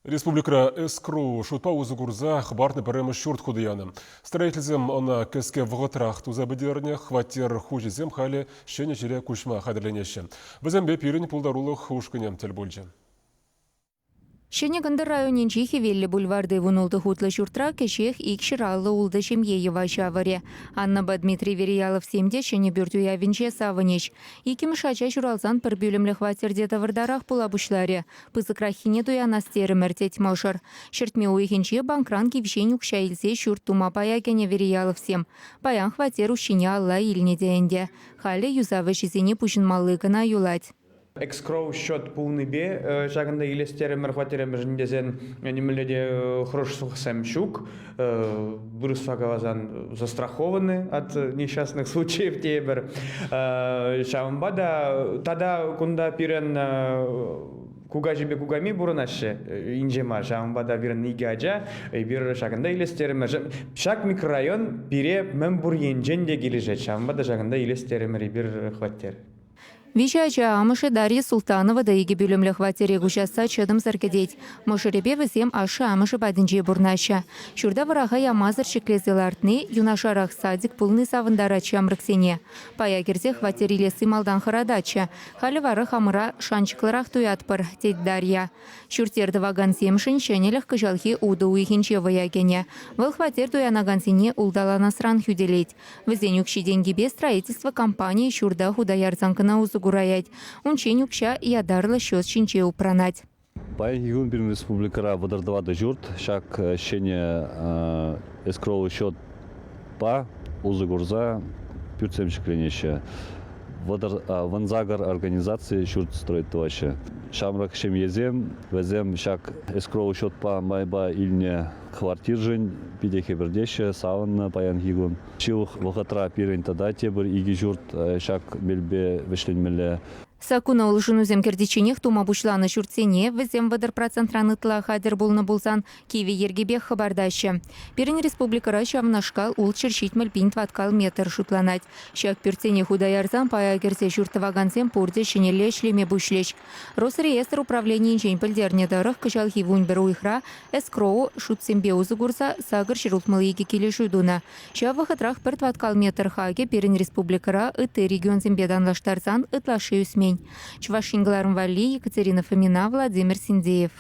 Республикӑра эскроу шутпа усӑ курса хӑпартнӑ пӗрремӗш ҫурт хута янӑ. Строительсем ӑна кӗске вӑхӑтрах туса пӗтернӗ, хваттер хуҫисем халӗ ҫӗнӗ ҫӗре куҫма хатӗрленеҫҫӗ. Вӗсемпе пирӗн пултарулӑх ушкӑнӗ тӗл пулчӗ. Ҫӗнӗ Кӑнтӑр районӗнчи Хӗвеллӗ бульварти вунултӑ хутлӑ ҫуртра кӗҫех 256 ҫемье йӑва ҫавӑрӗ. Аннӑпа Дмитрий Верияловсем те ҫӗнӗ пӳрт уявӗнче савӑнӗҫ. Иккӗмӗш ача ҫуралсан пӗр пӳлӗмлӗ хваттерте тӑвӑртарах пула пуҫларӗ. Пысӑкраххине туянас терӗмӗр, тет мӑшӑр. Ҫӗртме уйӑхӗнче банкран кивҫен укҫа илсе ҫурт тума пая кӗнӗ Верияловсем. Паян хваттер уҫҫине алла илнӗ те ӗнтӗ. Халӗ юсав ӗҫӗсене пуҫӑнмалли кӑна юлать. Экскроу счет пулнипе ҫакӑнта илес терӗмӗр хваттеремӗршӗн тесен нимӗнле те хӑрушлӑхсем ҫук. Вырӑсла каласан застрахованы от несчастных случаев тейӗпӗр. Ҫавӑнпа та тата кунта пирӗн кукаҫипе куками пурӑнаҫҫӗ инҫе мар. Ҫавӑнпа та пирӗн икӗ ача эпир ҫакӑнта илес терӗмӗр. Ҫак микрорайон пире мӗн пур енчен те килӗшет. Ҫавӑнпа та ҫакӑнта илес терӗмӗр эпир хваттер. Виҫӗ ача амӑшӗ Дарья Султанова та икӗ пӳлӗмлӗ хваттере куҫасса чӑтӑмсӑр кӗтет. Мӑшӑрӗпе вӗсем ашшӗ-амӑшӗ патӗнче пурӑнаҫҫӗ. Ҫурта вӑраха ямасӑр ҫӗклесе лартни, юнашарах садик пулни савӑнтарать ҫамрӑксене. Пая кӗрсе хваттер илесси малтан хӑрататчӗ. Халӗ вара хамӑра шанчӑклӑрах туятпӑр, тет Дарья. Ҫурт-йӗр тӑвакансемшӗн ҫӗнӗлӗх кӑҫалхи утӑ уйӑхӗнче вӑя кӗнӗ. Вӑл хваттер туянакансене улталанасран хӳтӗлет. Вӗсен укҫи-тенкипе строительство компанийӗ ҫурта хута ярсан кӑна усӑ кураять. Унччен укҫа ятарлӑ счет ҫинче упранать. Паянхи кун пирӗн республикӑра 34 ҫурт ҫак ҫӗнӗ эскроу счетпа усӑ курса пӳртсем ҫӗкленеҫҫӗ. Вӑтӑр организаци ҫурт строить тӑваҫҫӗ. Ҫамрӑк ҫемьесем вӗсем ҫак эскроу счетпа майпа илнӗ хваттиршӗн питӗ хӗпӗртеҫҫӗ, савӑннӑ паянхи кун. Ҫывӑх вӑхӑтра пирӗн тата тепӗр икӗ ҫурт ҫак мелпе вӗҫленмелле. Саккуна улшӑнусем кӗртичченех тума пуҫланӑ ҫуртсене вӗсем 30 процентран ытла хатӗр пулнӑ пулсан кивӗ йӗркепех хӑпартаҫҫӗ. Пирӗн республикӑра ҫавнашкал 670 пин тӑваткал метр шутланать. Ҫак пӳртсене хута ярсан пая кӗрсе ҫурт тӑвакансем пурте ҫӗнӗлле ӗҫлеме пуҫлӗҫ. Росреестр управленийӗнчен пӗлтернӗ тӑрӑх, кӑҫалхи 11 уйӑхра эскроу шутсемпе усӑ курса 862 килӗшӳ тунӑ. Ҫав вӑхӑтрах пӗр тӑваткал метр хакӗ пирӗн республикӑра ытти регионсемпе танлаштарсан ытлашши ӳсмен. Чӑваш Ен кӑларӑм валли Екатерина Фомина, Владимир Синдеев.